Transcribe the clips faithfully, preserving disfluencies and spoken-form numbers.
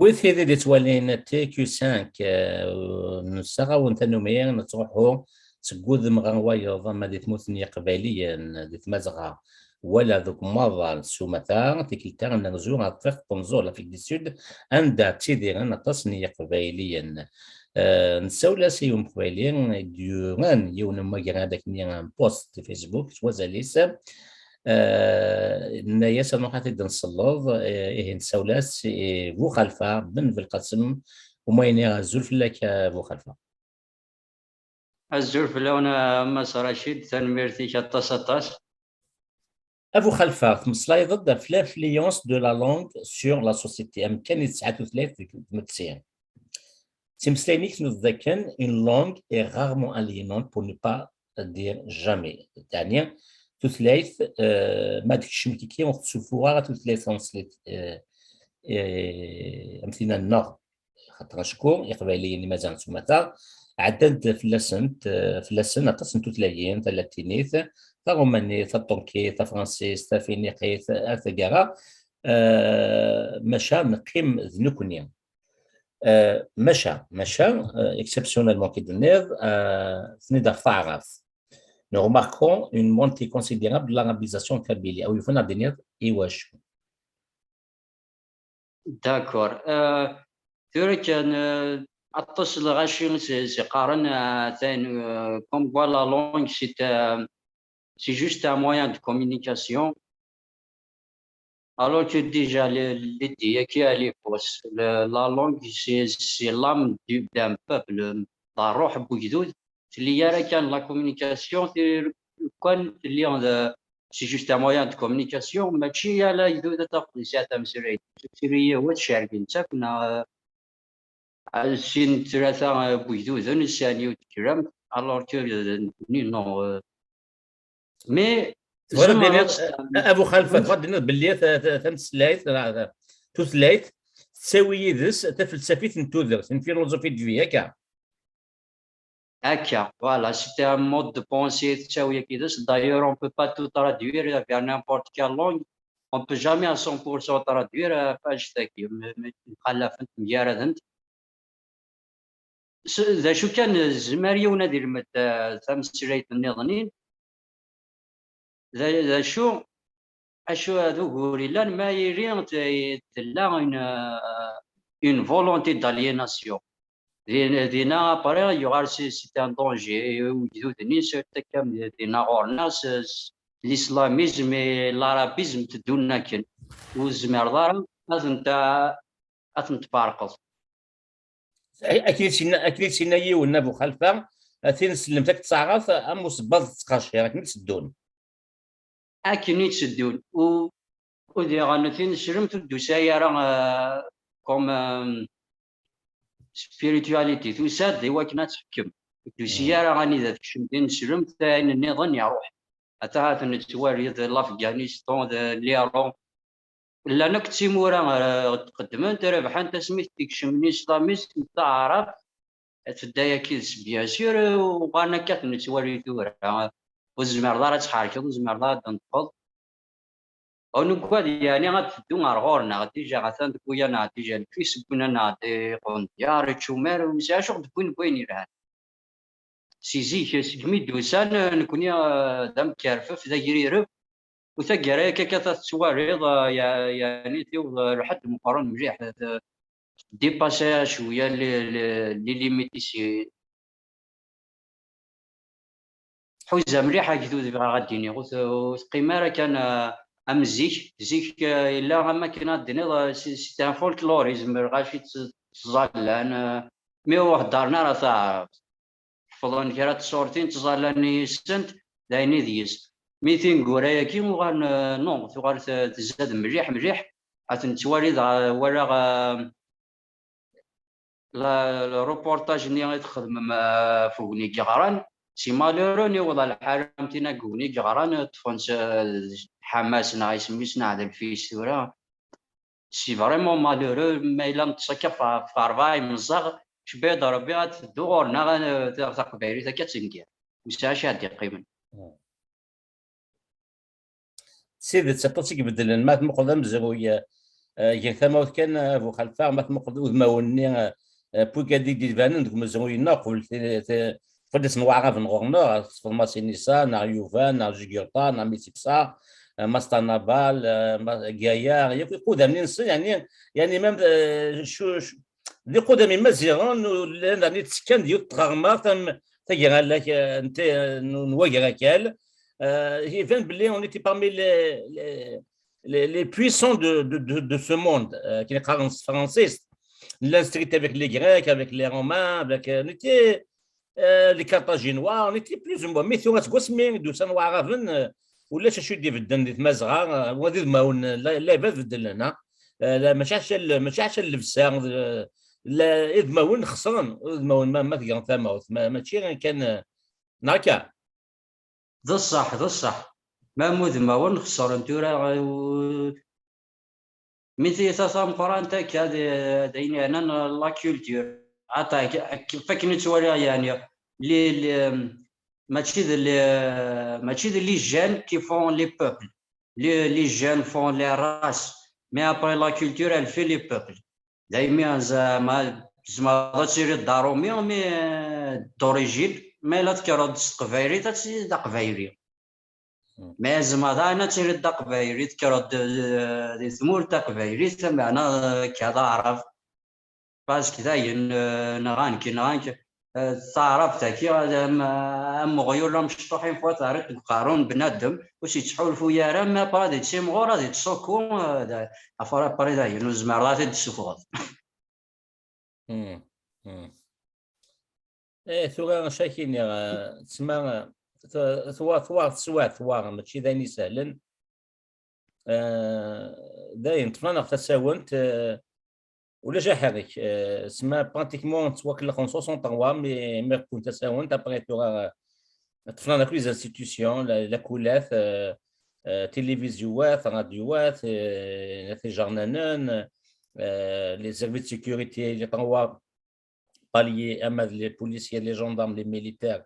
Wid tid i d-ittwalin T Q cinq, eh, nessaɣ-awen tanumi nettruḥu seg wudem ɣer wayeḍ, ama di tmurt n Yiqbayliyen, di Tmazɣa, wala deg umaḍal s umata, tikkelt-a nerzu ɣer Tefriqt n Unẓul, l'Afrique du Sud, anda ttidiren aṭas n Yiqbayliyen. Eh, nessawel-as i Umeqbayli i d-yuran yiwen n umagrad akkenni, un post di Facebook s wazal-is. Eh, nenna-yas ad nruḥ ad t-id-nselleḍ, eh, ihi nessawel-as i Bu Xalfa Ben Belqasem, umayni. Azul fell-ak, a Bu Xalfa. Azul fell-awen, a Mass Racid, tanemmirt-ik aṭas, aṭas. A Bu Xalfa, tmeslayeḍ-d ɣef l'influence de la langue sur la société, amkan i tesɛa tutlayt deg tmetti. Timeslayin-ik tenniḍ dakken une langue est rarement aliénante pour ne pas dire jamais. Teɛni tutlayt, eh, ma d-tekcem kiki ur tettsufuɣ ara tutlayt taneṣlit, eh, eh, am tinna-nneɣ. Xaṭer acku Iqbayliyen i mazal s umata, ɛeddan-d fell-asent, eh, fell-asen aṭas n tutlayin, talatinit, tarumanit, taṭurkit, tafransist, tafiniqit, ar taggara, eh, maca neqqim d nekkni. Eh, maca, maca, eh, exceptionnellement, k-id-tenniḍ, eh, tenniḍ ɣef taɛrabt. Nous remarquons une montée considérable de l'arabisation en Kabylie. Aw yufan ad d-tiniḍ i wacu. D'accord. Euh, tura kan, euh, aṭas n lɣaci s-, s-, qqaren, euh, atan, euh, comme quoi la langue, c'est, euh, c'est juste un moyen de communication. Alors que déjà, le, l'idée qui est à l'époque, le, la langue, c'est, c'est l'âme du, d'un peuple, la roue n wegdud, tli ara kan la communication, ti-, kan tli, euh, c'est juste un moyen de communication, mačči ala agdud ad tafeḍ yesɛa tameslayt. Tili yiwet cergen akk, neɣ, euh, sin, tlata, euh, n wegduden, sɛan yiwet n tekramt, alors que, euh, nekkni, non, euh, mais tebɣiḍ ad tzemreḍ tiniḍ, ad, eh, a Bu Xalfa, tebɣiḍ ad tiniḍ belli ta-, ta-, tameslayt, ta-, ta-, tutlayt, tettawi yid-s tafelsafit n tudert, une philosophie de vie, akka? Akka, voilà, c'est un mode de pensée, tettawi yid-s. D'ailleurs, on peut pas tout traduire vers n'importe quelle langue. On peut jamais à cent pour cent traduire, euh, page tagi, mais, mais, mxallafent, mgaradent. S-, d acu kan, zmer yiwen ad ilmed, eh, tameslayt nniḍen. D, d acu, acu d ugur yellan ma yili t-, tella une, eh, une volonté d'aliénation. Din-, dinna, après, yuɣal c'est, c'est un danger. Wegdud-nni, surtout akka dinna ɣur-neɣ, s, s, l'islamisme et l'arabisme teddun akken. Ur tezmireḍ ara ad tent-, ad tent-tferqeḍ. Akken i d-yenna, akken i d-yenna yiwen, a Bu Xalfa, tineslemt akked taɛrabt am usebbaḍ d tqaci, akken i d-teddun. Akken i d-teddun. U, u diɣen tineslemt ur d-tusi ara, euh, comme, euh, spiritualité, tusa-d i wakken ad tḥekkem. Ur d-tusi ara anida tekcem tineslemt, ayen nniḍen iruḥ. Ata ha-ten nettwali d l'Afganistan, d l'Iran. Llan akk d timura, eh, qeddment, rebḥent asmi t-ikcem lislamizm, taɛrabt tedda yagi deg-s, bien sûr, uɣalen akka ad ten-nettwali tura. Ur tezmireḍ ara ad tḥerkeḍ, ur tezmireḍ ara ad d-tenṭqeḍ. Ur nuggad yeɛni ad teddu ɣer ɣur-neɣ, déjà atan deg uya-nneɣ, déjà lfis wwin-aneɣ-d iqendyar, ičumar, ur nesɛi acu ɣ-d-wwin deg wayen yelhan. Si zik, segmi d-usan, nekkni, eh, d amkerfef, d agrireb, u taggara-yak akka tettwaliḍ, eh, ya-, yeɛni tiweḍ lḥedd meqqren mliḥ, eh, dépassé cwiya les, les, les limites ici. Tḥuza mliḥ agdud, bɣiɣ ad d-iniɣ, ur t-, ur teqqim ara kan, eh, am zik. Zik, eh, yella am akken ad d-tiniḍ, eh, c'est, c'est un folklore, izmer lɣaci tt-, ttẓallan, eh, mi ur heddren ara taɛrabt. Ḥefḍen kra n tṣurtin, ttẓallan yis-sent, d ayen i deg-s. Mi tineggura-agi uɣalen, eh, non, tuɣal t-, tzad mliḥ, mliḥ. Ad ten-nettwali dɣa, walaɣ, eh, la, le reportage-nni i txedmem, eh, ɣef ugni i yeɣran, si malheureux niweḍ ɣer lḥal am tin agi ugni i yeɣran, eh, ṭṭfen-tt, eh, Ḥamas neɣ isem-is neɣ d lfis tura. C'est vraiment malheureux, ma yella neṭṭes akka f-, ɣef rebɛa imeẓẓaɣ, cebbi-d Rebbi ad teddu ɣur-neɣ, eh, ta-, taqbaylit akka ad tenger. Ur sɛi acu ad d-iqqimen. D tidet, aṭas i ibeddlen. Ma tmuqleḍ amezruy, eh, Eh, gar tamawt kan, eh, bu Xalfa, ma tmuqleḍ udmawen-nni, eh, eh, n wigad i d-ibanen deg umezruy-nneɣ, qbel ti-, ti-, qbel asen waɛraben ɣur-neɣ, tfeḍmasin-isa, neɣ Yuba, neɣ Jugurta, neɣ Mitsipsa, eh, Mastanabal, eh, Ma-, Gaya, yakk iqudam-nni-nsen, yani, yani, même, eh, cu-, cu-, d iqudam imaziɣen, ur llan, yani, ttekkan d yiwet tɣerma tam-, tagralak, eh, n te-, n, n wagrakal. Eh, iban belli on était parmi les, les, les, les puissants de, de, de, de ce monde, euh, qui est en Francis. L'Instruit avec les Grecs, avec les Romains, avec, euh, on était, euh, les Carthaginois, on était plus ou moins. Mais sur ce gosse, mais de San Waraven, euh, ولا شي شي دي بدن دي مزغا، آه، وهذه ما ون-، لا، لا، بد بدلنا. آه، لا، ماشي عشان ال-، ماشي عشان اللبسة، آه، لا، إذ ما ون خسرن، إذ ما ون ما، ما تقرن ثما، ما، ماشي كان، آه، ناكا. D ṣṣeḥ, d ṣṣeḥ. Ma n udmawen xeṣren tura, eh, u-, mi tiyita tameqqrant akka d, d ayen yeɛnan la culture. Ata k-, k-, fakken i ttwaliɣ, yani, li, li, mačči d li, mačči d les gènes qui font les peuples. Les, les gènes font les races. Mais après la culture, elle fait les peuples. Daymi, zeɛma, tzemreḍ ad tiliḍ d aṛumi, mais, euh, d'origine, ma yella tekkreḍ-d s teqbaylit, ad tiliḍ d aqbayli. Hmm. Mais tzemreḍ daɣen ad tiliḍ d aqbayli, tekkreḍ-d, euh, di tmurt taqbaylit, meɛna, euh, akka d aɛrab. Parce que dayen, euh, nɣan-k, nɣan-k, euh, taɛrabt-agi, am, am uɣyul amecṭuḥ, une fois terriḍ deg uqerru n bnadem, ur s-yettḥulfu ara, mais après ad yettimɣur, ad yettṣukku, euh, da-, après, après dayen, ur tezmireḍ ara ad t-id-tessufɣeḍ. Hmm, hmm. Eh, tura acu ak-iniɣ, eh, tesma, eh, t-, twa-, twaɣ teswiɛt, twaɣ, mačči d ayen isehlen. Eh, dayen, ṭṭfen-aneɣ tasawent, eh, ulac aḥerrek. Eh, tesma, pratiquement, ttwakellxen soixante-trois, mi, mi ɣ-wwin tasawent, après tura, eh, ṭṭfen-aneɣ akk les institutions, la, la kulat, eh, eh, tilivizyuwat, radyuwat, eh, tijernanen, eh, les services de sécurité, les trois paliers, ama d les policiers, les gendarmes, les militaires,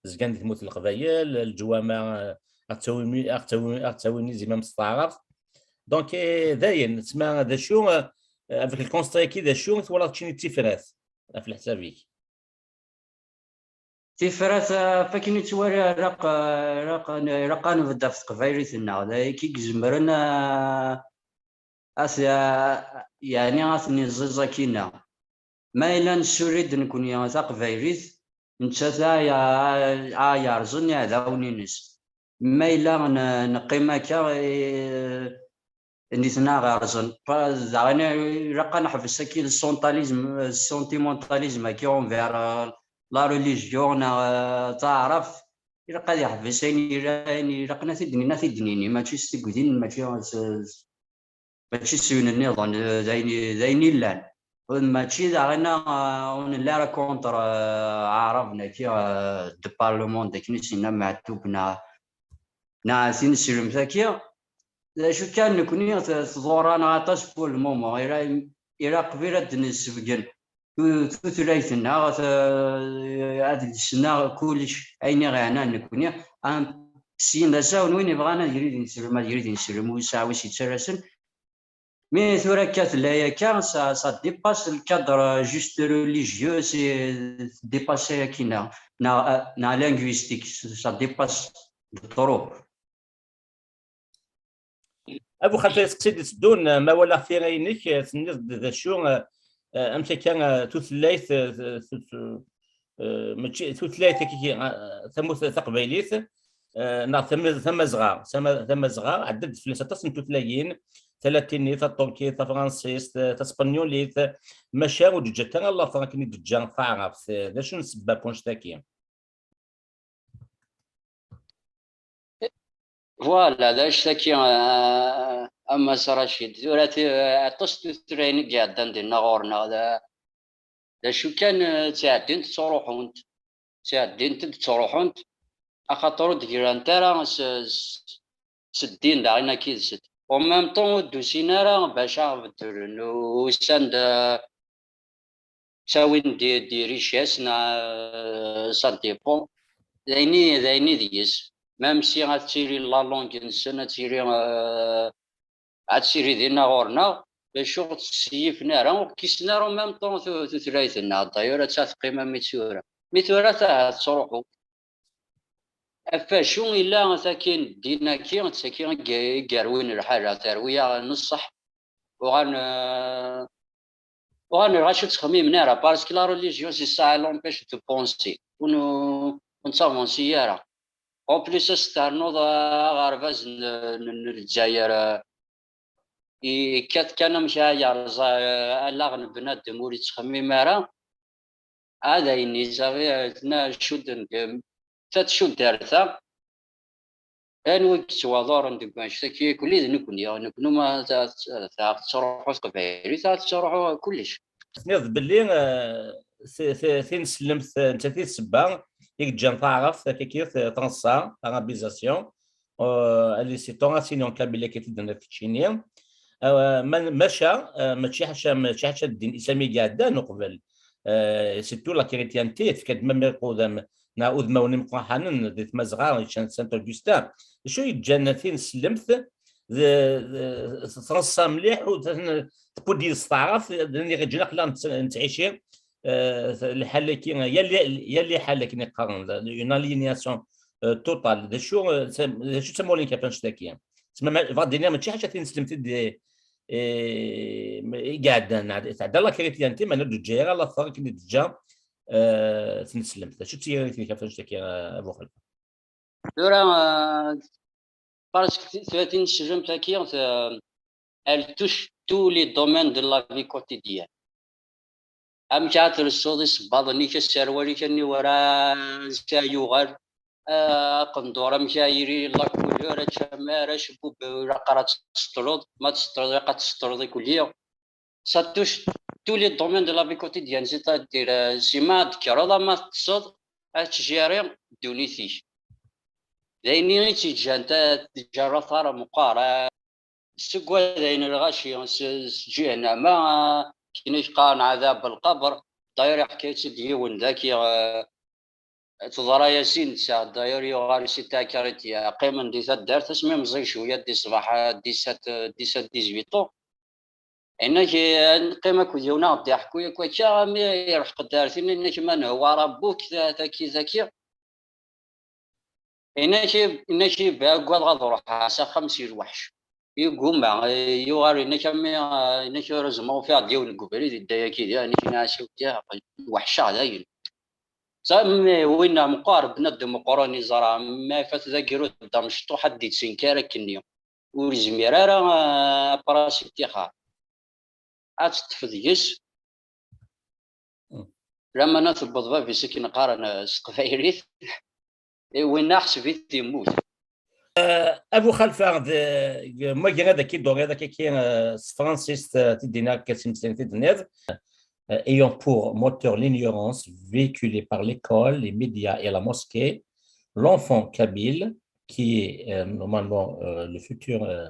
zgan di tmurt n Leqbayel, leǧwameɛ, eh, ad ttawin, ad ttawin, ad ttawin les imams s taɛrabt. Donc, eh, dayen, tesma d acu, eh, avec le constat-agi, d acu twalaḍ keččini d tifrat, ɣef leḥsab-ik? Tifrat, eh, ɣef akken i ttwaliɣ, ilaq, eh, ilaq, ilaq ad nbedd ɣef teqbaylit-nneɣ, d ayagi i izemren, eh, ad t-, eh, yeɛni ad ten-iẓẓiẓ akkin-a. Ma yella nessuli-d nekni taqbaylit, nettat a, a, a yerẓen iɛdawen-ines. Ma yella n-, neqqim akka, eh, nitni ɣerzen. Pa-, daɣen ilaq ad neḥbes akkin le sentimentalisme, le sentimentalisme akkin envers, euh, la religion neɣ, euh, taɛrabt. Ilaq ad yeḥbes ayen ila-, ayen ilaqen ad t-id-nini, ad t-id-nini, mačči s tigdin, mačči s, s, mačči s yiwen nniḍen, eh, d ayen, d ayen illan. Mačči daɣen, eh, ur nelli ara contre, eh, aɛraben-agi, eh, de par le monde, akken i s-yenna Meɛtub neɣ, neɣ tineslemt-agi. D acu kan, nekni t-, tḍurr-aneɣ aṭas pour le moment. Ira, ira qbel ad d-nessebgen tu-, tutlayt-nneɣ, t-, adlis-nneɣ, kullec ayen i ɣ-yeɛnan nekni. Am, syin d asawen, win yebɣan ad yili d ineslem, ad yili d ineslem, wi yesɛa wi s-yettalasen. Mais tura akka tella yakka, ça, ça dépasse le cadre juste religieux, c'est dépassé akkin, neɣ, neɣ linguistique, ça dépasse de trop. A bu Xalfa, iseqsi d-iteddun, ma walaɣ tira-inek, eh, tenniḍ-d d acu, eh, eh, amek akka, eh, tutlayt, eh, t-, t-, eh, mačči tutlayt akka, eh, tamurt taqbaylit, eh, neɣ tama-, tamazɣa, tama-, tamazɣa, ɛedda-d fell-as aṭas n tutlayin, talatinit, taṭurkit, tafransist, eh, taspanyolit, maca ur d-ǧǧant ara later akken i d-teǧǧa taɛrabt. Eh, d acu n ssebba n wanect-agi? Voilà, d anect-agi, a, a Mass Racid. Tura ti-, aṭas n tutlayin i iɛeddan dinna ɣur-neɣ. D, d acu kan, eh, ttɛeddint, ttruḥunt. Ttɛeddint-d, ttruḥunt. Axaṭer ur d-grant ara s, s, s ddin daɣen akka yid-sent. En même temps, ur d-usin ara bac ad beddlen. U-, usan-d, eh, ttawin-d des, des richesses, neɣ, euh, ça dépend. D ayen i, d ayen i deg-s. Même si ad tili la langue-nsen, ad tili, euh, ad tili dinna ɣur-neɣ, d acu ur ttṣeyyifen ara, ur kisen ara en même temps tu-, tutlayt-nneɣ. D'ailleurs, atta teqqim am i tura. Mi tura ta-, tettruḥu. Ɣef wacu illa takin ddin-agi, d tagi i g-, i yerwin lḥala, terwi-yaɣ n ṣṣeḥ. Uɣal, euh, uɣal nerɣa acu ttxemmimen ara, parce que la religion, c'est ça, elle empêche de penser. Ur n-, ur nettavansi ara. En plus, ad s-ternuḍ, euh, aɣerbaz n, n, n Lezzayer, euh, yekkat kan amek ara yerẓ, euh, allaɣ n bnadem ur yettxemmim ara. Ad ayen yezzi, tna cudden, ta tcudd ar ta. Anwa i yettwaḍuren deg wanect-agi? Kulli d nekkni, nekkni ma ta, ta, ta tettruḥu teqbaylit, ta tettruḥu kullec. Tenniḍ belli, eh, t-, t-, tineslemt, eh, nettat i d ssebba i yeǧǧan taɛrabt, akka, eh, transa, arabisation, eh, elle est, c'est enracinée en Kabylie, akka i d-tenniḍ keččini. Eh, ma-, maca, eh, mačči ḥaca, mačči ḥaca ddin islam i iɛeddan uqbel. Eh, surtout la chrétienté, tefka-d même iqudam neɣ udmawen imeqqranen di Tmazɣa, yeččan Saint Augustin. D acu yeǧǧan tineslemt d, d, teḍsa mliḥ u ten-, tewwi-d yid-s taɛrabt, d ayen iɣ-yeǧǧan aql-aɣ nett-, nettɛici, eh, lḥal-agi, yal, yal lḥal akken i qqaren, une aliénation, eh, totale. D acu, eh, d acu d tamawlin kan ɣef annect-agi? Tessma, ma, bɣiɣ ad d-iniɣ mačči ḥaca tineslemt i d, eh, i iɛeddan, tɛedda la chrétienté, meɛna ur d-teǧǧa ara later akken i d-teǧǧa, eh, tneslemt. D acu d tiɣrit-ik ɣef annect-agi, a Buxelfa? Tura, euh, parce que t-, tura tineslemt-agi, euh, elle touche tous les domaines de la vie quotidienne. Amek ara telsuḍ isebbaḍen-ik, aserwal-ik, aniwer ara ansa yuɣal, euh, aqendur, amek ara yili la couleur, acamar, acebbub, ilaq ara tseṭṭleḍ, ma tseṭṭleḍ, ilaq ad tseṭṭleḍ ikulli. Ça touche tous les domaines de la vie quotidienne, c'est-à-dire, euh, si ma ad d-tekkreḍ, ama teṭṭseḍ, ad tjiri ddunit-ik. D ayen i tt-yeǧǧan ta-, teǧǧa later meqqar, euh, seg wadayen lɣaci, s, s ǧihnama, euh, akken i k-qqaren ɛdab lqaber. D'ailleurs, iḥka-tt-id yiwen daki, euh, teḍra-yas i netta, d'ailleurs yuɣal si Takriti, qqimen di taddart asmi meẓẓiy cwiya, di ṣṣbeḥ, dix-sept, dix-sept, dix-huit ans. Inak, neqqim akked yiwen ad ɣ-d-iḥku yakk akka, mi iruḥ qedder tin, inak ma nehwa Rabbuk, ta-, taki, taki. Inak, inak, aggadeɣ ad ruḥeɣ s axxam si lweḥc. Yegguma, yuɣal inak, a mmi, inak, heureusement ufiɣ-d yiwen deg ubrid, idda yaki diɣ, inak, nɛas, inak, weḥceɣ dayen. Sa, mmi, winna meqqar, bnadem meqqren, iẓra, ma ifat d agrud d amecṭuḥ, ad d-ittenkar akkenni. Ur izmir ara, ah, après, ad t-ixar. Ad teṭṭef deg-s. Hmm. Lamana tewweḍ bab-is akken qqaren, ah, s teqbaylit. I winna ḥseb-it yemmut. Euh, a Buxelfa, d, d, ma grin ad ak-id-uriɣ akka, euh, s tefransist, euh, tiddi-nni akka, s imeslayen tiddi-nniḍ. Euh, ayant pour moteur l'ignorance véhiculée par l'école, les médias et la mosquée, l'enfant kabyle, qui est, euh, normalement, euh, le futur, euh,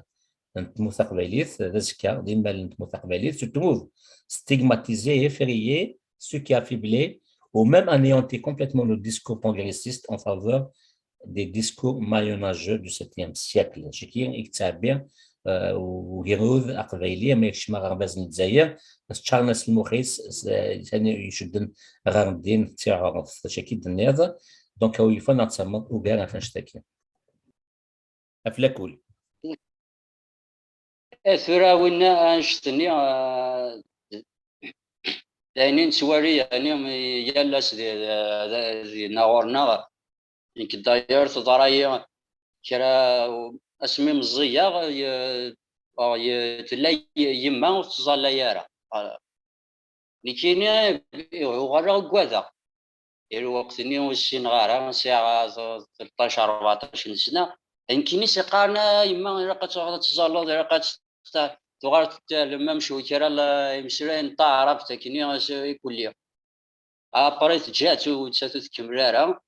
n tmurt taqbaylit, d azekka, d imal n tmurt taqbaylit, se trouve stigmatisé, effrayé, ce qui affaiblit ou même anéantit complètement le discours progressiste en faveur des discours moyenâgeux du septième siècle. Ciki i yettɛebbi, euh, ugrud aqbayli, ama yekcem aɣerbaz n Lezzayer, s ččaren-as lmux-is, s, s, icudden ɣer ddin d tiɛrabt. Caki d-tenniḍ, donc, a Buxelfa, ad ɣ-d-ternuḍ ugar ɣef annect-agi. Ɣef lakul. Eh, tura winna annect-nni, ah, d ayen i nettwali, yeɛni, yal ass di, di, di, dinna ɣur-neɣ. Nekk, d'ailleurs, teḍra-yi kra, asmi meẓẓiyeɣ, ye-, ye-, tella ye-, yemma ur tettẓallay ara. Nekkini uɣaleɣ uggadeɣ. I lweqt-nni ur ssineɣ ara, sɛiɣ tleṭṭac, rbeɛṭac n sna. Nekkini s-iqqaren, "A yemma, ilaq ad truḥeḍ ad teẓẓalleḍ, ilaq ad tt-, tuɣal tettallem amcum kra n imeslayen n taɛrabt akkenni i kulli." Après teǧǧa-tt, ur tt-tkemmel ara.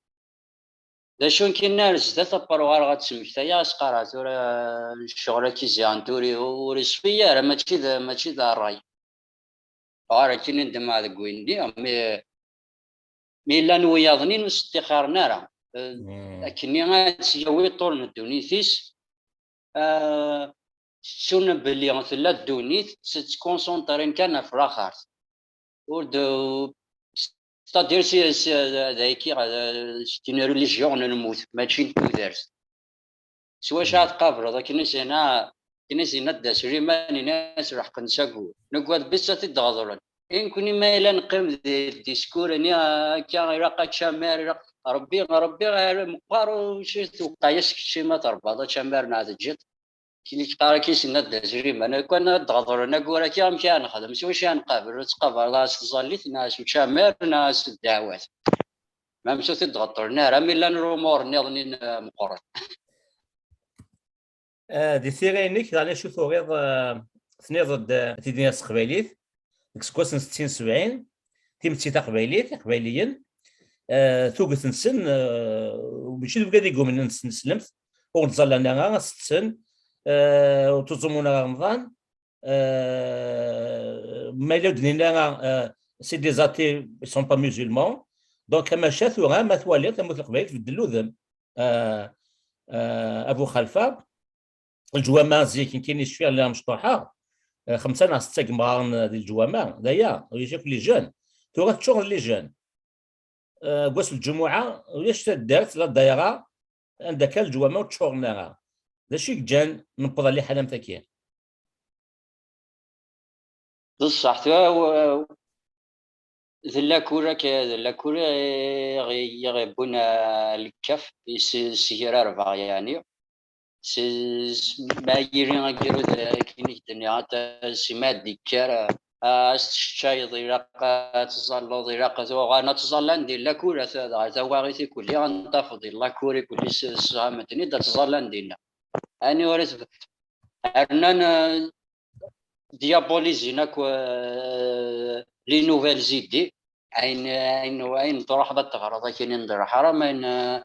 D acu nekkini ar zdat, après uɣaleɣ ad d-smektayeɣ, as-qqareɣ tura ccɣel-agi ziɣen ur, ur iṣfi ara, mačči d, mačči d ṛṛay. Uɣaleɣ akkenni nedmeɣ deg wayen-nni, mi, mi llan wiyaḍ-nni ur s-ṭṭixxiren ara. Eh, akkenni ad tt-yawi ṭṭul n ddunit-is. Eh, ttun belli tella ddunit, tt-, ttkunsentrin kan ɣef laxert. Ur d-, c'est-à-dire, si, si, d ayki, c'est une religion n lmut, mačči n tudert. S wacu ara tqableḍ akken i s-yenna, akken i s-yenna Dda Sliman, ini-as lḥeqq n sagu. Nugad bes ad t-id-ɣeḍlen. I nekni ma yella neqqim di diskur-nni akka, ilaq ad tcamar, ilaq Rebbi, Rebbi meqqar, u tewqeɛ-as kečči ma trebbaḍ ad tcamar neɣ teǧǧiḍ. Kini yeqqar-ak i s-yenna Dda Sliman, kan ad d-ɣeḍlen agur-agi, amek ara nexdem? S wacu ara nqabel? Ur tettqabaleḍ ara s tẓallit, neɣ s ucamar, neɣ s ddeɛwat? Ma msut i d-ɣeṭṭlen ara, mi llan lumuṛ nniḍen i n-, meqqren. Ah, di tira-inek, yeɛni acu turiḍ, ah, tenniḍ-d, ah, tidni s teqbaylit, deg useggas n settin sebɛin, timetti taqbaylit, iqbayliyen, ah, tuget-nsen, ah, mačči d wigad i yumnen s tneslemt, ur ttẓallan ara, setten, ah, ur ttuẓumun ara Remḍan, ah, ma yella ur d-nnin ara, ah, c'est des athées, ils sont pas musulmans. Donc, amaca tura, ma twaliḍ, tamurt n Leqbayel tbeddel udem. Ah, ah, a Bu Xalfa, leǧwama zik, nekkini cfiɣ lliɣ mecṭuḥeɣ, ah, xemsa neɣ setta n yemɣaren di leǧwama, d aya, ulac akk les jeunes. Tura teččuren d les jeunes. Ah, deg wass n lǧumuɛa, ulac taddart, la dayra, anda kan leǧwama ur ččuren ara. D acu i yeǧǧan newweḍ ɣer liḥala am tagi? D ṣṣeḥ, tura, w-, d lakul akka, d lakul i ɣ-, i ɣ-yewwin, ah, lekf, i s-, sgrarbeɣ, yeɛni. S-, s-, ma yili agiru d akken i k-d-nniɣ, ata, si ma d-ikker, ah, ad s-teččayeḍ, ilaq ad tẓalleḍ, ilaq ad tuɣal ad tẓallan di lakul, ata, dɣa tawaɣit ikulli, ad tafeḍ di lakul ikulli s-, sɣamen-ten-id, ad tẓallan dinna. Ani ur as-, rnan, ah, diabolisé-n akk, euh, les nouvelles idées. Ayen, ayen, ayen truḥeḍ ad teɣreḍ akkin d lḥaram, ayen, euh,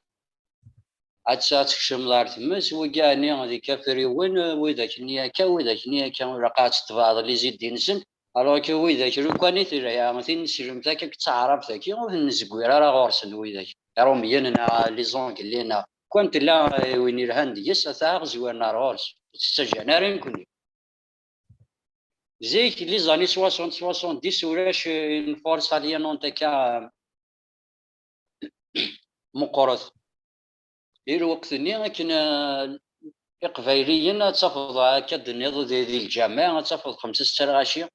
ad tt-, ad tkecmeḍ ar tmes, wigi-nni d ikafriwen, euh, widak-nni akka, widak-nni akka, ilaq ad tettebɛeḍ les idées-nsen. Alors que widak, lukan i tella tin neslemt akka deg taɛrabt-agi, ur ten-nezgir ara ɣur-sen widak. Iṛumyen neɣ les Anglais neɣ, lukan tella, euh, win ilhan deg-s, ata ɣ-zwiren ar ɣur-s. Ur tt-ttaǧǧan ara nekkni. Zik, les années soixante, soixante-dix, ulac une force aliénante akka, euh, meqqret. Di lweqt-nni, akken, euh, Iqbayliyen, ad tafeḍ akka d-tenniḍ di, di lǧameɛ, ad tafeḍ xemsa, setta lɣaci.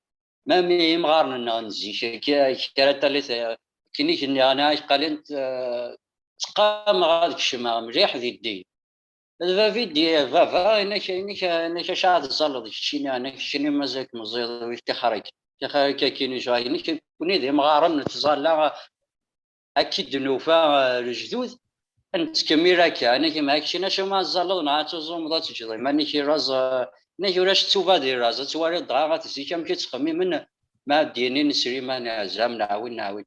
Même imɣaren-nneɣ n zik, k-, kra tallit, euh, akken i k-nniɣ, ana, iqqalin, euh, ttqameɣ ad kecmeɣ mliḥ di ddin. D baba i d-, baba, inak, inak, inak acu ara tẓalleḍ keččini, inak keččini mazal-k meẓẓiyeḍ, wi tixer-ik, tixer-ik akkin, inak, nekkni d imɣaren nettẓalla, akka i d-nufa, eh, lejdud, ad nettkemmil akka, inak, ma keččini acu ma tẓalleḍ, neɣ ad tuẓumeḍ, ad teǧǧeḍ iman-ik i laẓ, eh, inak ulac ttuba di laẓ, ad twaliḍ dɣa ɣat zik amek i ttxemmimen, ma ad d-yinin Sliman Ɛzam, neɣ win, neɣ win.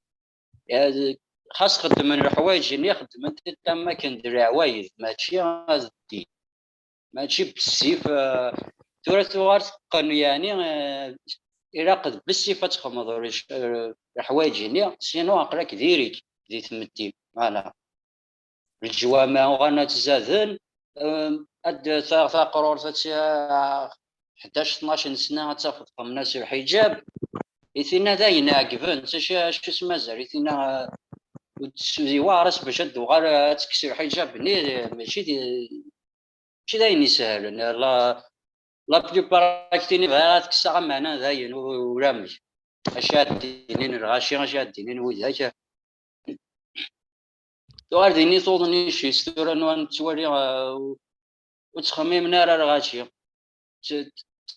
Eh, xas xeddmen leḥwayeǧ-nni, xeddmen-t am wakken d leɛwayed, mačči ad ddin. Mačči bessif, eh, tura tuɣal teqqen, yeɛni, eh, ilaq d bessif ad txedmeḍ lec-, eh, leḥwayeǧ-nni, sinon aql-ak diri-k di tmetti. Voilà. Leǧwama uɣalen ad ttzaden, em, ad d-, ta-, taqrurt ad tt-, ḥdac tnac n sna ad tafeḍ xemmen-as lḥiǧab. I tinna d ayen iɛeǧben, d acu, acu s mazal i tinna, eh, ur tt-, iweɛer-as bac ad d-tuɣal ad tekkes lḥiǧab-nni, eh, mačči d, mačči d ayen isehlen. La, la plupart ak-tini bɣiɣ ad kkseɣ, ameɛna d ayen u-, ulamek. Acu ad d-inin lɣaci, acu ad d-inin widak. Tuɣal din i tuḍen ici-s tura nwan ttwali, eh, ur ttxemmimen ara lɣaci. Tt-,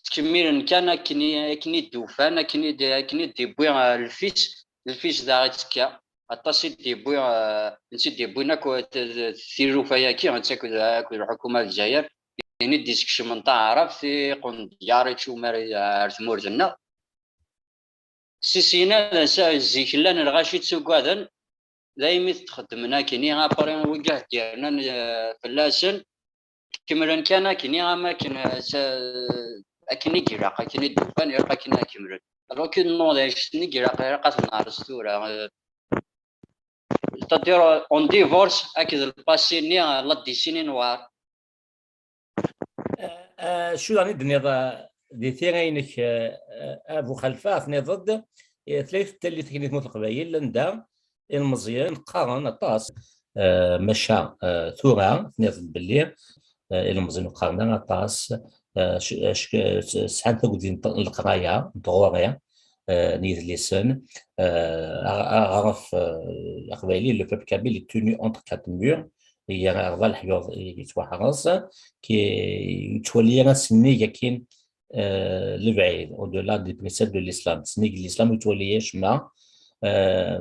ttkemmilen kan akken i, akken i d-ufan, akken i d-, akken i d-iwwi, eh, lfis, lfis daɣ i ttekka. Aṭas i d-iwwi, eh, netta i d-iwwin akk, eh, t-, t-, tilufa-yaki, netta akked, akked lḥukuma n Lezzayer. Din i d-iskecmen taɛrabt, iqendyar, ičumar, eh, ar tmurt-nneɣ. Si syin ad nsa-, zik llan lɣaci ttuggaden, daymi t-xeddmen akkenni, après wigah d-yernan, eh, fell-asen, kemmlen kan akkenni am akken, eh, s-, akken i ilaq, akken i d-ufan, ilaq akken ad kemmlen. Alors que non, d acu i ilaq, ilaq ad t-neɛreẓ tura, eh, c'est-à-dire, on divorce akked le passé-nni, eh, la décennie noire. Eh, Acu daɣen i d-tenniḍ, eh, di tira-inek, eh, eh, a Bu Xelfa, tenniḍ-d, eh, tella tallit akken i tmurt n Leqbayel, anda ilmeẓyen qqaren aṭas, eh, maca, eh, tura tenniḍ-d belli, eh, ilmeẓyen ur qqaren ara aṭas, eh, c-, c-, sɛan tagdi n t-, n leqraya, n tɣuri, eh, n yidlisen, eh, a-, aɣref, eh, aqbayli, le peuple kabyle est tenu entre quatre murs, gar rrbeɛ leḥyuḍ yettwaḥrez, ki yettwali ara sennig akin, eh, lebɛid, au-delà des préceptes de l'islam. Sennig l'islam ur yettwali acemma, eh,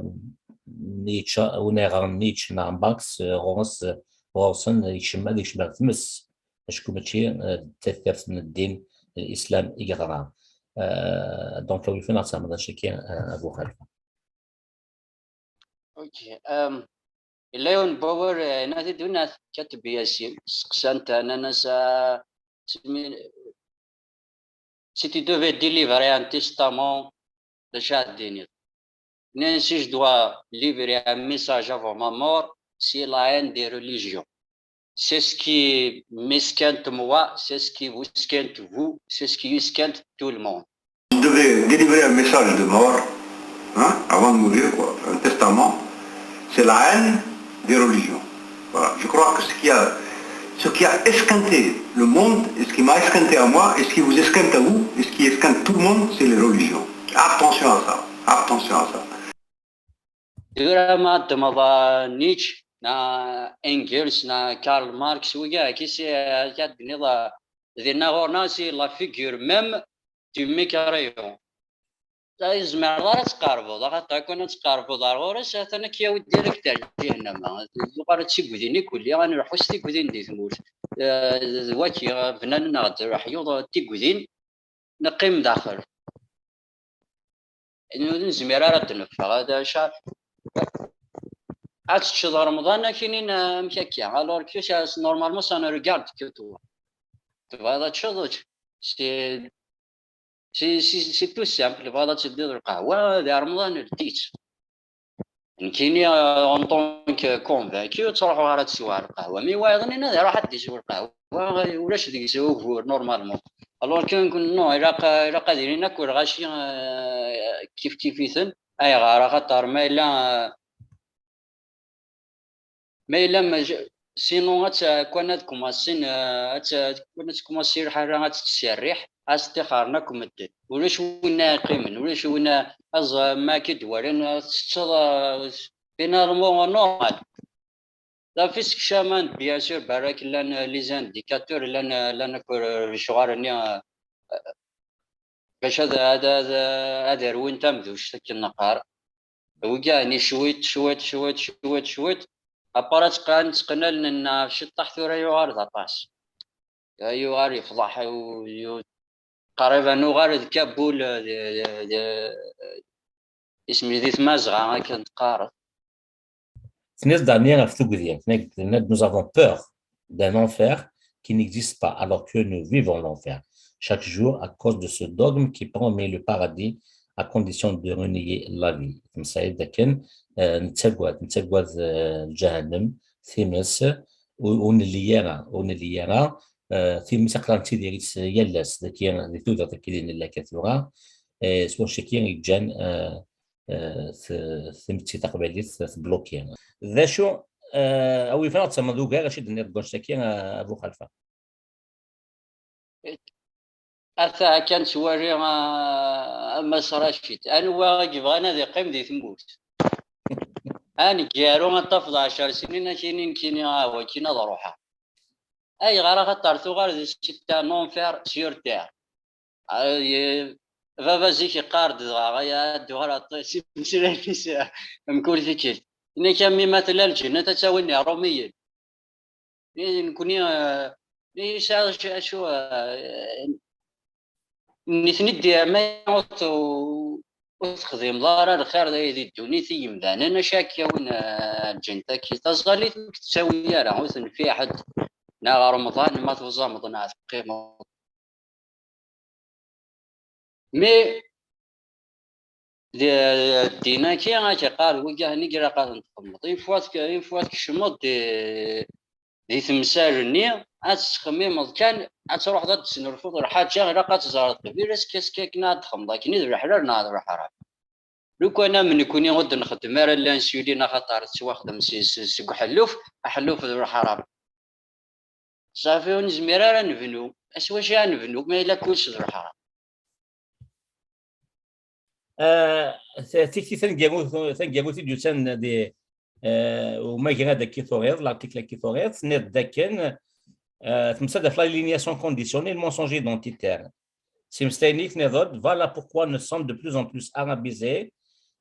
Nietzsche, win yeɣran Nietzsche neɣ Marx, eh, ɣur-s, ɣur-sen yekcem, ad yekcem ɣer tmes. Acku mačči, eh, d taddart n ddin, eh, l'islam i yeɣra. Eh, donc, awi kan ad tɛemmeḍ acaki, eh, a Bu Xelfa. Ok. Um, yella yiwen n wawal, eh, yenna-t-id win kateb Yasin, steqsan-t, nnan-as, ah, si tu devais délivrer un testament, d acu ad d-tiniḍ? Nnan, si je dois livrer un message avant ma mort, c'est la haine des religions. C'est ce qui m'esquinte moi, c'est ce qui vous esquinte vous, c'est ce qui esquinte tout le monde. Je devais délivrer un message de mort, hein, avant de mourir, quoi, un testament. C'est la haine des religions. Voilà. Je crois que ce qui a, ce qui a esquinté le monde, et ce qui m'a esquinté à moi, et ce qui vous esquinte à vous, et ce qui esquinte tout le monde, c'est les religions. Attention à ça. Attention à ça. Tura ma teddmeḍ, ah, Nietzsche, neɣ Engels, neɣ Karl Marx, wigi, akka si, akka d-tenniḍ, ah, dinna ɣur-neɣ, c'est la figure même du mécréant. Ur tezmireḍ ara ad tqerrbeḍ, axaṭer akken ad tqerrbeḍ ar ɣur-s, atan ad k-yawi direct ar ǧahennama. Yuɣal d tigdin i yelli, ad nleḥḥu s tigdin di tmurt. Eh, d waki, bnan-aneɣ-d leḥyuḍ, tigdin, neqqim daxel. Ur nezmir ara ad d-neffeɣ. Ad, acu, ad teččeḍ Remḍan, ad k-inin, ah, amek akka? Alors que ça, c'est normalement, ça ne regarde que toi. Tebɣiḍ ad teččeḍ, ečč. C'est, c'est, c'est, c'est tout simple. Tebɣiḍ ad teddiḍ lqahwa, di Remḍan, ldi-tt. Nekkini, euh, en tant que convaincu, ur ttruḥuɣ ara ad sweɣ lqahwa. Mi wayeḍ-nni ad iruḥ ad d-isew lqahwa, ulac deg-s ugur, normalement. Alors que, non, ilaq, ilaq ad ilin akk lɣaci, euh, kif kif-iten. Ayɣer? Axaṭer ma yella, euh, ma yella, ma j-, sinon, ad tt-, kwan ad kumasin, euh, ad tt-, kwan ad tkumasin lḥala ad tettserriḥ, ad s-ṭixxren akk medden. Ulac winna yeqqimen, ulac winna, aẓ-, ma akka i d-walan, ad tetteḍ, euh, finalement, normal. D afi sekcaman, bien sûr, barak llan, euh, les indicateurs, llan, euh, llan akk, euh, lecɣal-nni, euh, bac ad, ad, ad, ad rwin tamduct, akken neqqar. Wigi-nni cwiṭ, cwiṭ, cwiṭ, cwiṭ, cwiṭ. Après, ad ttqan-, ttqen allen-nneɣ ɣef ciṭṭaḥ, tura yuɣal d aṭas. Yuɣal yefḍeḥ, u-, yu-, qrib ad nuɣal d Kabul, d, d, d, isem di tmazɣa, akken teqqareḍ. Tenniḍ-d daɣen ɣef tugdi, tenna-d, nous avons peur d'un enfer qui n'existe pas, alors que nous vivons l'enfer chaque jour à cause de ce dogme qui promet le paradis à condition de renier la vie. Temsayeḍ dakken, euh, nettagad, nettagad, euh, lǧahennem, times, ur, ur nelli ara, ur nelli ara, euh, times aql-aɣ nettidir yal ass, dagi, di tudert akka i nella akka tura, euh, s wanect-agi i yeǧǧan, euh, eh, t-, timetti taqbaylit tebluki. D acu, eh, awi kan ad tsemmeḍ ugar acu i d-tenniḍ deg wanect-agi, eh, a Bu Xelfa? Ata kan ttwali, ah, a Mass Racid. Anwa i yebɣan ad iqqim di tmurt? Aneggaru ad tafeḍ ɛecr snin, ad k-inin nekkini, ah, wakin ad ruḥeɣ. Ayɣer? Axaṭer tuɣal d, c'est un enfer sur terre. Ah, ye-, baba zik iqqar-d dɣa, ay, ad d-uɣal aṭas imeslayen-is, eh, mkul tikkelt. Yenna-k, a mmi, ma tella lǧennet, ad tt-awin Iṛumiyen. Ni-, nekkni, eh, ni-, yesɛa acu, acu, eh, nitni d-, ma ur t-, ur texdimeḍ ara lxir di, di ddunit i yimdanen, acu ad k-yawin, eh, lǧennet-agi? Taẓallit ur k-tettawi ara, ur tenfiɛ ḥedd. Neɣ Remḍan, ma tuẓameḍ neɣ teqqimeḍ. Mais d-, ddin-agi, ad k-iqqar wigi-nni, ilaq ad ten-txedmeḍ. Une fois tk-, une fois tkecmeḍ di, di temsal-nni, ad tettxemmimeḍ kan, ad truḥeḍ ad d-tesnulfuḍ lḥaǧa, ilaq ad teẓreḍ qbel askasik akken ad txedmeḍ akken i d leḥlal neɣ d leḥram. Lukan am nekni ur d-nxeddem ara l'insuline axaṭer tettwaxdem si, si, seg uḥelluf, aḥelluf d leḥram. Safi ur nezmir ara ad nebnu. S wacu ara nebnu ma yella kullec d leḥram? Ah, ta- tikti taneggarut taneggarut i d-yusan di eh, umager ad akka turiḍ, l'article akka turiḍ, tenniḍ-d akken eh, temsad ɣef l'aliénation conditionnelle, mensonge identitaire. Simstein-ik tenniḍ-d, voilà pourquoi nous sommes de plus en plus arabisés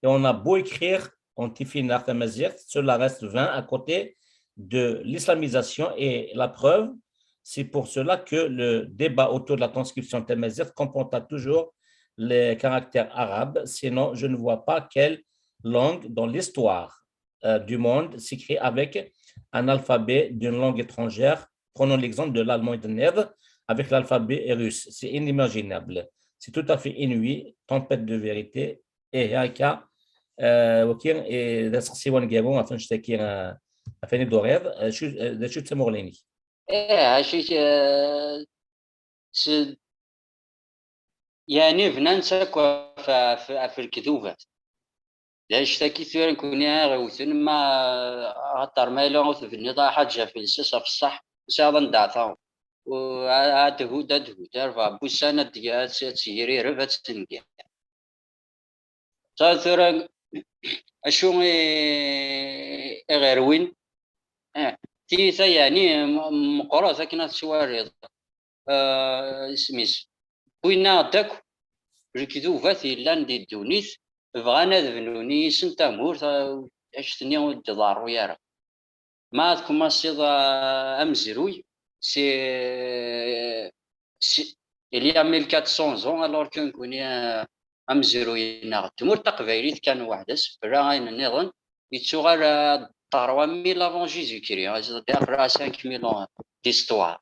et on a beau écrire en tifinagh tamazirt, cela reste vain à côté de l'islamisation et la preuve, c'est pour cela que le débat autour de la transcription tamazirt comporta toujours les caractères arabes, sinon je ne vois pas quelle langue dans l'histoire euh, du monde s'écrit avec un alphabet d'une langue étrangère. Prenons l'exemple de l'allemand de Nève avec l'alphabet russe. C'est inimaginable. C'est tout à fait inouï, tempête de vérité. Et هكا euh, وكي d aseqsi waneggaru ɣef annect-agi ɣef ayen i d-turiḍ, d acu d tamuɣli-inek? Ih, acu yeɛni bnan-tt akk ɣef lekdubat. D annect-agi tura nekkni ara ɣ-iwten, ma axaṭer ma yella ur tebniḍ ara ḥaǧa ɣef lsas ɣef ṣṣeḥ, ur tesɛiḍ anda ara taɣeḍ. Ad thudd, ad thudd, arbaɛ n wussan ad tegrireb, ad tenger. Tura acu i ɣ-irwin? Tiyita yeɛni meqqret akken ad tettwaliḍ. Isem-is, wwin-aɣ-d akk lekdubat yellan di ddunit, bɣan ad bnun yis-sen tamurt, annect-nni ur d-iḍerru ara. Ma ad tkumassiḍ amezruy, c'est il y a mille quatre cents ans, alors que nekkni amezruy-nneɣ d tmurt taqbaylit kan weḥd-s, bla ayen nniḍen, yettuɣal à trois mille avant Jésus-Christ, c'est-à-dire à cinq mille ans d'histoire.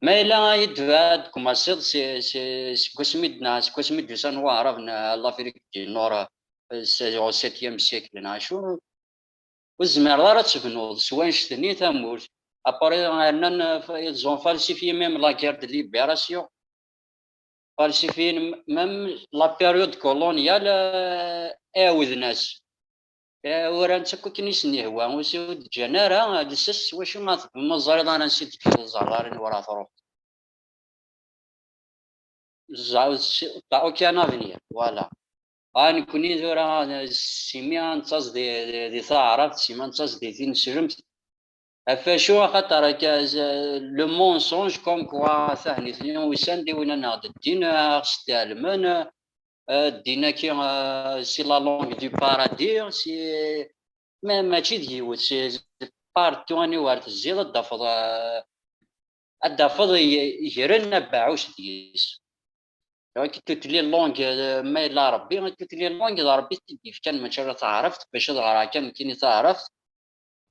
Ma yella ad d-tkumassiḍ seg wasmi d-, neɣ seg wasmi d-usan Waɛraben ar l'Afrique du Nord, au septième siècle neɣ acu, ur tezmireḍ ara ad tebnuḍ s wannect-nni tamurt. Après, rnan, ils ont falsifié même la guerre de libération. Falsifié même la période coloniale, ɛawden-as. Uran-tt akk akken i sen-ihwa, ur s-, ur d-ǧǧan ara lsas s wacu ma, ma ẓriḍ ara ansi d-teǧǧiḍ, ẓer ara anwa ara truḥeḍ. T'as aucun avenir, voilà. Ah, nekkni tura simi ad nettaẓ di, di, di taɛrabt, simi ad nettaẓ di tineslemt. Ɣef acu? Axaṭer akka, le mensonge comme quoi tahnit-nni usan-d i win ad aɣ-d-ddin, aɣ-steɛlmen, ddin-agi, c'est la langue du paradis, c'est, ma, mačči d yiwet, c'est partout aniwer tezziḍ ad d-tafeḍ, ad d-tafeḍ gren abeɛɛuc deg-s. Donc, toutes les langues, ma yella Rebbi, toutes les langues d Rebbi i tt-id-yefkan, mačči ala taɛrabt, bac ad ɣreɣ kan nekkini taɛrabt.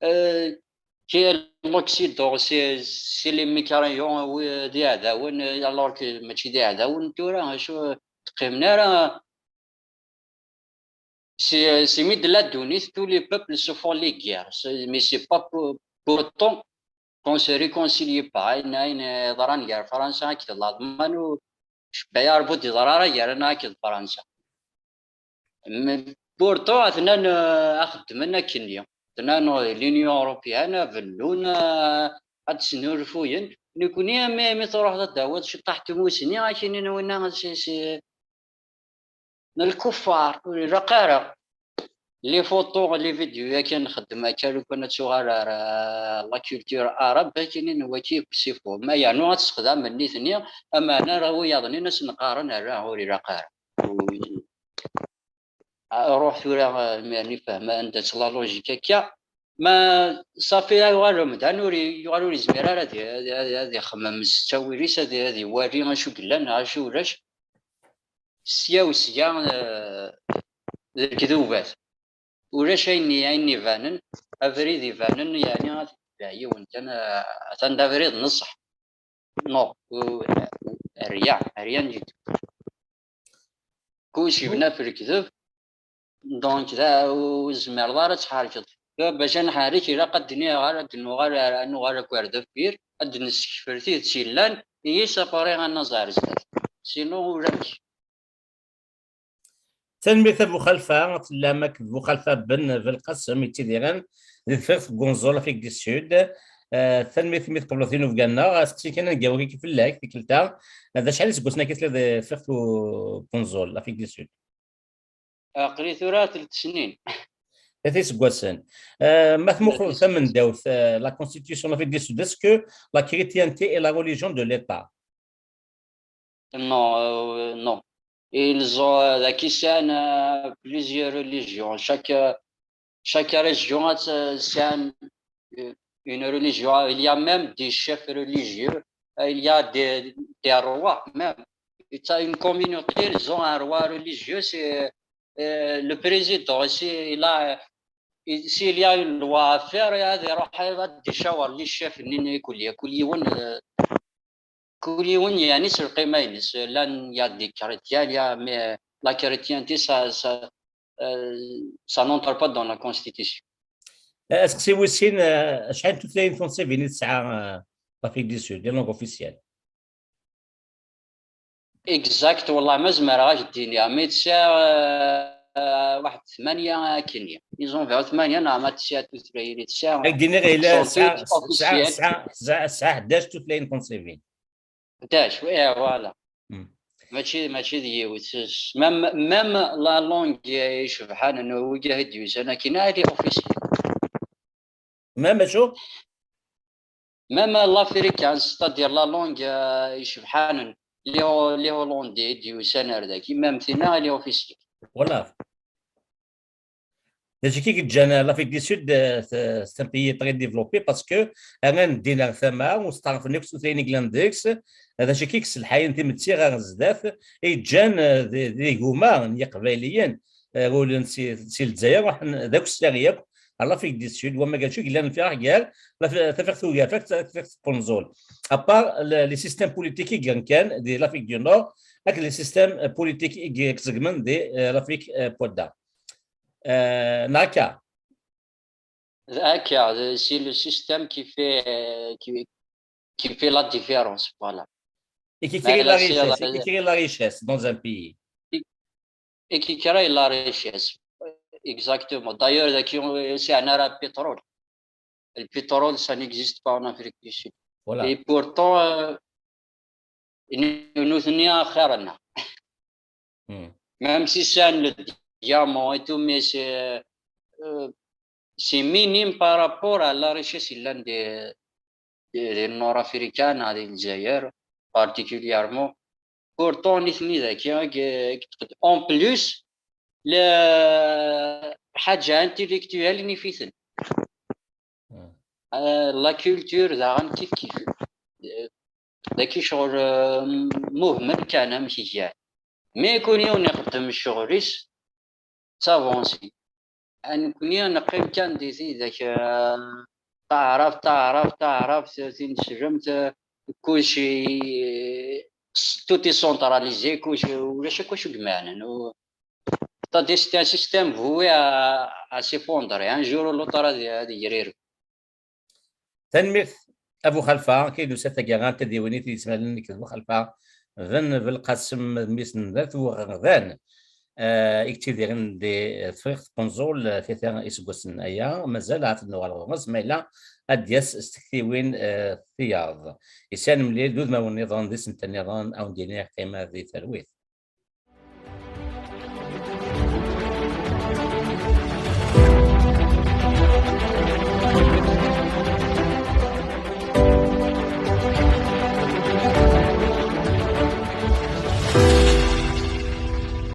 Euh, qui est l'Occident, c'est, c'est les mécréants, oui, d iɛdawen, alors que mačči d iɛdawen tura, acu, teqqimen ara. C'est, c'est mis de la ddunit, tous les peuples se font les guerres. Mais c'est pas pour, pour autant qu'on se réconcilie pas. Ayen, ayen yeḍran gar Fransa akked Lalman, cebba ya Rebbi ur d-yeḍra ara gar-aneɣ akked Fransa. Pourtant, atnan, euh, a xeddmen akkenni. Atnan, euh, l'Union européenne, bennun, euh, ad d-snulfuyen. Nekkni, mi, mi truḥeḍ ad d-tawiḍ ciṭṭaḥ n tmusni, akkenni n winna, c'est, c'est, n lkuffar, ur ilaq ara. Les photos, les vidéos, akken nxeddem akka, lukan ad tuɣal ar, euh, la culture arabe, akkenni n waki akk sifur. Ma yernu ad tessexdam nitni, ameɛna ara wiyaḍ-nni ad sen-qqaren ara, ur ilaq ara. Ruḥ tura, eh, mi fehmeɣ anda-tt la logique akka. Ma safi, yuɣal umdan ur i-, yuɣal ur yezmir ara ad i-, ad, ad, ad ixemmem s ttawil-is, ad, ad iwali acu yellan neɣ acu ulac. Sya u sya, eh, d lekdubat. Ulac ayen, ayen ibanen, abrid ibanen, yeɛni ad t-yetbeɛ yiwen kan, eh, atan d abrid n ṣṣeḥ. Non, euh, rien, rien du tout. Kullec yebna ɣef lekdeb, donc da ur tezmireḍ ara ad tḥerkeḍ. Bac ad nḥerrek, ilaq ad d-nuɣal, ad d-nuɣal, ad nuɣal akk ar deffir, ad d-nessekfer tidet yellan, i yis après ad naẓ ar zdat. Sinon, ulamek. Tanemmirt a Bu Xalfa, tellam akked Bu Xalfa Ben Belqasem yettidiren di Tefriqt n Unẓul, Afrique du Sud. Eh, tanemmirt imi tqebleḍ tinuga-nneɣ. Aseqsi kan ad ngerrek fell-ak tikkelt-a. Eh, d acḥal iseggasen akka telliḍ di Tefriqt n Unẓul, Afrique du Sud? Aql-i tura tlata snin. Tlata iseggasen. Eh, ma tmuqleḍ tamendawt, eh, la constitution de l'Afrique du Sud, est-ce que la chrétienté est la religion de l'État? Non, euh, non. Ils ont, euh, daki sɛan, euh, plusieurs religions. Chaque, euh, chaque région a, euh, sɛan, euh, une religion. Il y a même des chefs religieux. Euh, il y a des, des rois même. Et t'as une communauté, ils ont un roi religieux, c'est, euh, le président. Ici, il a, s'il y a une loi à faire, il y a des rois, il va des chefs, les chefs, ni, ni, كل، كل يوم, euh, كل يوم يعني s lqima-ines. Llan, il y a des chrétiens, il y a, mais la chrétienté, ça, ça, euh, ça n'entre pas dans la constitution. Aseqsi wis sin, eh, acḥal n tutlayin tunṣibin i tesɛa, eh, l'Afrique du Sud, les langues officielles? Exact, والله ما زمرغ اش الدنيا، mais tesɛa, euh, واحد ثمانية akken. Ils ont vers ثمانية نعم، tesɛa tutlayin، tesɛa. Ak d-iniɣ yella tesɛa ḥdac tutlayin tunṣibin. Ḥdac, eh, voilà. Mačči, mačči d yiwet. Même, même la langue icebḥanen, wigah i d-yusan akken, elle est officielle. Même acu? Même l'africain, c'est-à-dire la langue, euh, icebḥanen, les, les hollandais i d-yusan ar daki, même tinna, elle est officielle. Voilà. D acu i yeǧǧan l'Afrique du Sud, euh, c'est un pays très développé parce que rnan ddin ar tama, ur steɛṛfen akk tutlayin i yellan deg-s, d acu i yesselḥayen timetti ɣer zdat, i yeǧǧan, euh, di, di guma n Yiqbayliyen, euh, rewlen si, si Lezzayer, ruḥen d akessar yakk ɣer l'Afrique du Sud, wamma d acu i yellan lfiraq gar Tafriqt Ugafa d Tafriqt n Unẓul. À part les systèmes politiques i yellan kan di l'Afrique du Nord, akked les systèmes politiques i izeggmen di, euh, l'Afrique, euh, n wadda. Euh, neɣ akka? Akka, c'est le système qui fait, euh, qui, qui fait la différence, voilà. Et qui crée la richesse, et qui crée la richesse dans un pays. Et, et qui crée la richesse. Exactement. D'ailleurs, daki ur sɛin ara pétrole. Le pétrole, ça n'existe pas en Afrique du Sud. Voilà. Et pourtant, euh, nutni axir-nneɣ. Même si c'est le diamant et tout, mais c'est, euh, c'est minime par rapport à la richesse yellan di, di, di Nord-Africaine, di Lezzayer, particulièrement. Pourtant, nitni daki, en plus, le, حاجة intellectuelle, nif-iten. Euh, la culture, daɣen kif kif. Euh, daki ccɣel, euh, muhmel kan amek i gan. Mais kuni ur nixeddem ccɣel-is, d tavansi. Nekkni neqqim kan di tidak, euh, taɛrabt, taɛrabt, taɛrabt, tineslemt, euh, kulci, euh, tout est centralisé, kulci, ulac akk acu yemɛnen. C'est un système voué à, à s'effondrer. Un jour ou l'autre, ad, ad yegrir. Tanemmirt a Bu Xalfa, akka i d-tusa taggara n tadiwin i t-yesmalen nekk d Bu Xalfa Ben Belqasem, d mmi-s n At Weɣdan, eh, i yettidiren di Tefriqt n Unẓul, eh, tlata iseggasen aya. Mazal ad nuɣal ɣur-s, ma yella ad d-yas s tektiwin, eh, tiyaḍ. Isi ad nemlil d udmawen nniḍen di senta nniḍen, a wen-d-iniɣ qqima di talwit.